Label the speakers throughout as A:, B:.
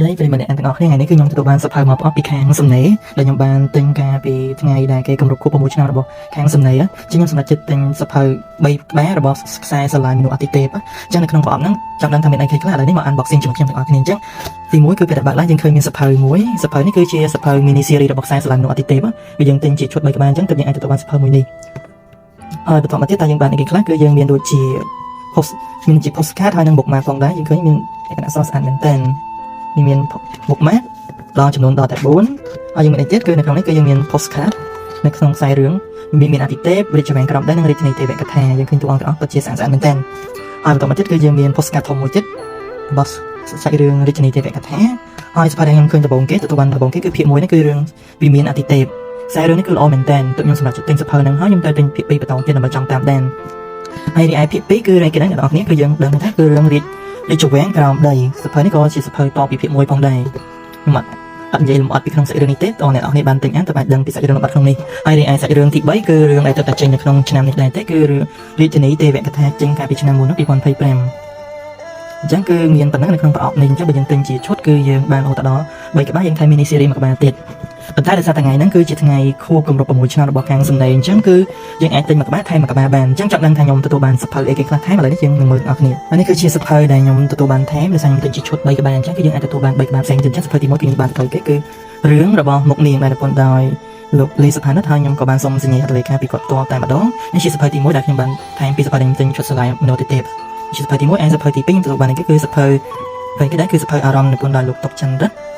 A: ដីប្រិយមិត្តអ្នកទាំងអស់គ្នាថ្ងៃនេះគឺខ្ញុំទទួលបានសៀវភៅមកប្រអប់ពីខាងសំណេរដែលខ្ញុំបានទិញកាលពីថ្ងៃដែលគេគម្រប់ខួប6ឆ្នាំរបស់ខាងសំណេរជាខ្ញុំសម្រេចចិត្តទិញសៀវភៅ3ក្បាលរបស់ខ្សែស្រឡាយមនុស្សអាទិទេពអញ្ចឹងនៅក្នុងប្រអប់ហ្នឹងចង់ដឹងថាមានអីគេខ្លះឥឡូវនេះមក unboxing ជាមួយខ្ញុំទាំងអស់គ្នាអញ្ចឹងទីមួយគឺពេលដែលបើកឡើងយើងឃើញមានសៀវភៅមួយសៀវភៅនេះគឺជាសៀវភៅ mini series របស់ខ្សែស្រឡាយមនុស្សអាទិទេពវាយើងទិញជាឈុត3ក្បាលអញ្ចឹងទើបយើងអាចទទួលបានសៀវភៅមួយនេះហើយបន្តមកទៀតតើយើងបានអីគេខ្លះគឺយើងមានដូចជា post មានជា postcard ហើយនិង bookmark ផងដែរយើងឃើញមានលក្ខណៈស្រស់ស្អាតមែនទែននេះមាន bookmark ដល់ចំនួនដល់តែ4ហើយយើងមានអីទៀតគឺនៅក្នុងនេះគឺយើងមាន postcard នៅក្នុងខ្សែរឿងមានមានអាទិទេពរាជវាំងក្រោមដីនិងរាជធានីទេវកថាយើងឃើញតួអង្គទាំងអស់ពិតជាស្អាតស្អាតមែនទែនហើយបន្តមកទៀតគឺយើងមាន postcard ធំមួយទៀតរបស់សាច់រឿងរាជធានីទេវកថាហើយសៀវភៅដែលខ្ញុំឃើញដំបូងគេទទួលបានដំបូងគេគឺភាគ1នេះគឺរឿងវិមានអាទិទេពខ្សែរឿងនេះគឺល្អមែនទែនទើបខ្ញុំសម្រេចចិត្តទិញសៀវភៅហ្នឹងហើយខ្ញុំទៅទិញភាគ2បន្តទៀតដើម្បីចង់តាមដានហើយរីឯភាគ2គឺរីគេហ្នឹងអ្នកនរគ្នាគឺយើងដឹងថាគឺរឿងរាជរាជវាំងក្រោមដីសៀវភៅនេះក៏ជាសៀវភៅតពីភាគ1ផងដែរខ្ញុំអត់អត់និយាយលម្អិតពីក្នុងសាច់រឿងនេះទេតើអ្នកនរគ្នាបានទិញអានទៅអាចដឹងពីសាច់រឿងលម្អិតក្នុងនេះហើយរីឯសាច់រឿងទី3គឺរឿងដែលទើបតែចេញនៅក្នុងឆ្នាំនេះដែរទេគឺរឿងរាជធានីទេវកថាចេញកាលពីឆ្នាំមុននោះ2025អញ្ចឹងគឺមានប៉ុណ្ណឹងនៅក្នុងប្រអប់នេះអញ្ចឹងបើយើងទិញជាឈុតគឺយើងបានរហូតដល់3ក្បាលយើងថែម mini series មួយក្បាលទៀតប៉ុន្តែដោយសារថ្ងៃហ្នឹងគឺជាថ្ងៃខួបគម្រប់6ឆ្នាំរបស់ខាងសំណេរអញ្ចឹងគឺយើងអាចទិញមួយក្បាលថែមមួយក្បាលបានអញ្ចឹងចង់ដឹងថាខ្ញុំទទួលបានសៀវភៅអីគេខ្លះថែមឥឡូវនេះយើងនឹងមើលទាំងអស់គ្នាហើយនេះគឺជាសៀវភៅដែលខ្ញុំទទួលបានថែមដោយសារខ្ញុំទិញជាឈុត3ក្បាលអញ្ចឹងគឺយើងអាចទទួលបាន3ក្បាលផ្សេងទៀតអញ្ចឹងសៀវភៅទី1គឺខ្ញុំបានសៀវភៅគេគឺរឿងរបស់មុខនាងដែលនិពន្ធដោយលោកលីសុផានិតហើយខ្ញុំក៏បានសុំសញ្ញាហត្ថលេខាពីគាត់ផ្ទាល់តែម្ដងនេះជាសៀវភៅទី1ដែលខ្ញុំបានថែមពីសៀវភៅដែលខ្ញុំទិញឈុតស្រឡាយមនោទិទេពជាសៀវភៅទី1ឯសៀវភៅទី2ខ្ញុំទទួលបាននេះគឺសៀវភៅពេលគេដែរគឺសៀវភៅអារម្មណ៍និពន្ធដោយលោកតុកចន្ទរិទ្ធ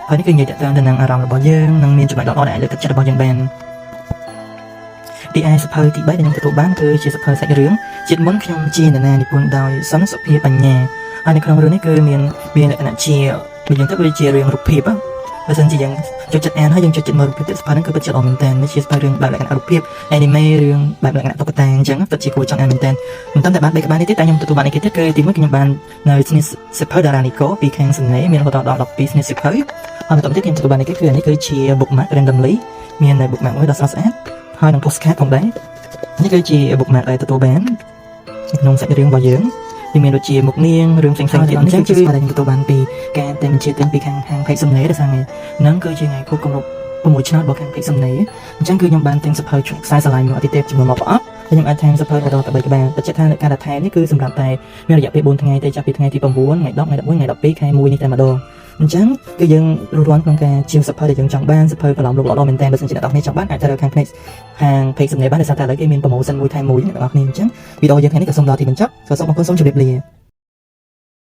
A: ហើយនេះគឺនិយាយទាក់ទងទៅនឹងអារម្មណ៍របស់យើងនិងមានចំណុចល្អៗដែលអាចលើកទឹកចិត្តរបស់យើងបានទីឯសៀវភៅទី3ដែលខ្ញុំទទួលបានគឺជាសៀវភៅសាច់រឿងជាតិមុនខ្ញុំជានរណានិពន្ធដោយសុនសុភាបញ្ញាហើយនៅក្នុងរឿងនេះគឺមានមានលក្ខណៈជាបើយើងទៅវាជារឿងរូបភាពបើសិនជាយើងចូលចិត្តអានហើយយើងចូលចិត្តមើលរូបភាពទៀតសៀវភៅហ្នឹងគឺពិតជាល្អមែនតើនេះជាសៀវភៅរឿងបែបលក្ខណៈរូបភាព anime រឿងបែបលក្ខណៈតុក្កតាអញ្ចឹងពិតជាគួរចង់អានមែនតើមិនត្រឹមតែបាន3ក្បាលនេះទេតែខ្ញុំទទួលបានអីគេទៀតគឺទីមួយគឺខ្ញុំបាននៅស្នៀសៀវភៅតារានីកូពីខាងសំណេរមានរហូតដល់12ស្នៀសៀវភៅហើយបន្តមកទៀតខ្ញុំទទួលបានអីគេគឺអានេះគឺជា bookmark randomly មាននៅ bookmark មួយដ៏ស្រស់ស្អាតហើយនឹង postcard ផងដែរនេះគឺជា bookmark ដែលទទួលបានក្នុងសាច់រឿងរបស់យើងវាមានដូចជាមុខនាងរឿងផ្សេងៗទៀតអញ្ចឹងគឺដែលខ្ញុំទទួលបានពីការតែបញ្ជាទិញពីខាងហាង page សំណេរដោយសារថ្ងៃហ្នឹងគឺជាថ្ងៃខួបគម្រប់6ឆ្នាំរបស់ខាង page សំណេរអញ្ចឹងគឺខ្ញុំបានទិញសៀវភៅខ្សែស្រឡាយមនុស្សអាទិទេពចំនួនមកប្រអប់ហើយខ្ញុំអាចថែមសៀវភៅដល់ទៅ3ក្បាលបញ្ជាក់ថាការដែលថែមនេះគឺសម្រាប់តែមានរយៈពេល4ថ្ងៃទេចាប់ពីថ្ងៃទី9ថ្ងៃ10ថ្ងៃ11ថ្ងៃ12ខែ1នេះតែម្ដងអញ្ចឹងគឺយើងរួសរាន់ក្នុងការជាវសៀវភៅដែលយើងចង់បានសៀវភៅប្រឡំលោកល្អៗមែនតើបើសិនជាអ្នកនរគ្នាចង់បានអាចទៅខាងផ្នែកខាង page សំណេរបានដោយសារតែឥឡូវគេមាន promotion មួយថែមមួយអ្នកនរគ្នាអញ្ចឹងវីដេអូយើងថ្ងៃនេះក៏សូមដល់ទីបញ្ចប់សូមអរគុណសូមជម្រាបលា។